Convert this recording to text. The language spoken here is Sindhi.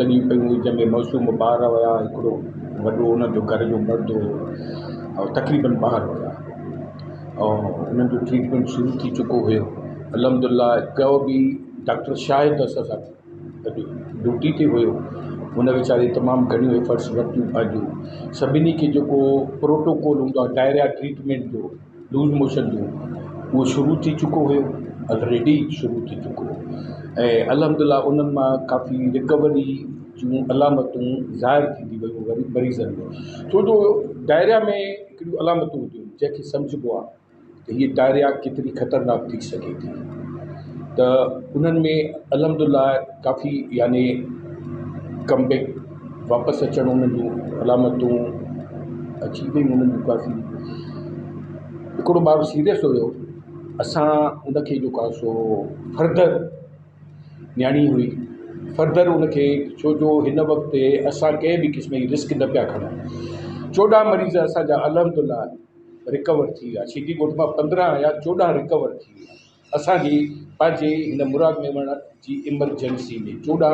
لڳي پيون جنهن ۾ معصوم ٻار هئا هڪڙو وڏو ان جو گهر جو مرد هو ۽ تقريبن ٻار هئا ۽ انهن جو ٽريٽمينٽ شروع ٿي چڪو هيو الحمد لله ڪو به ڊاڪٽر شاهد اسان سان گڏ ڊيوٽي تي هيو ان ويچاري تمام گهڻيون ايفرٽس ورتيون پنهنجون سڀني کي جيڪو پروٽوڪول هوندو آهي ڊائريا ٽريٽمينٽ جو لوز موشن جو اهو شروع ٿي چڪو هيو آلريڊي شروع ٿي چڪو هو ۽ الحمد لله انهن مان ڪافي ريڪوري جون علامتون ظاهر ٿيندي ويون وري مريضن ۾ ڇو جو ڊائريا ۾ هڪڙيون علامتون هونديون آهن جنهن کي سمجهبو آهي ته هيءَ ڊائريا ڪيتري خطرناڪ ٿي سگهي ٿي ته انهن ۾ الحمد لله ڪافي يعني ڪم بيڪ واپس اچڻ انهن جون علامتون اچي ويون انهن جون ڪافي هڪڙو ٻار سيريس هيو اسان ان کي جيڪو آهي سو فردر نياڻي هئي فردر ان کي ڇو جو هن وقت اسان ڪنهن به قسم جي رسڪ نه پيا کڻون 14 مريض اسان جا الحمد لله رڪور ٿي ويا سٽي ڳوٺ مان 15 آيا 14 رڪور ٿي ويا اسان جي پنهنجي هن مراد ميمڻ جي ايمرجنسي ۾ 14.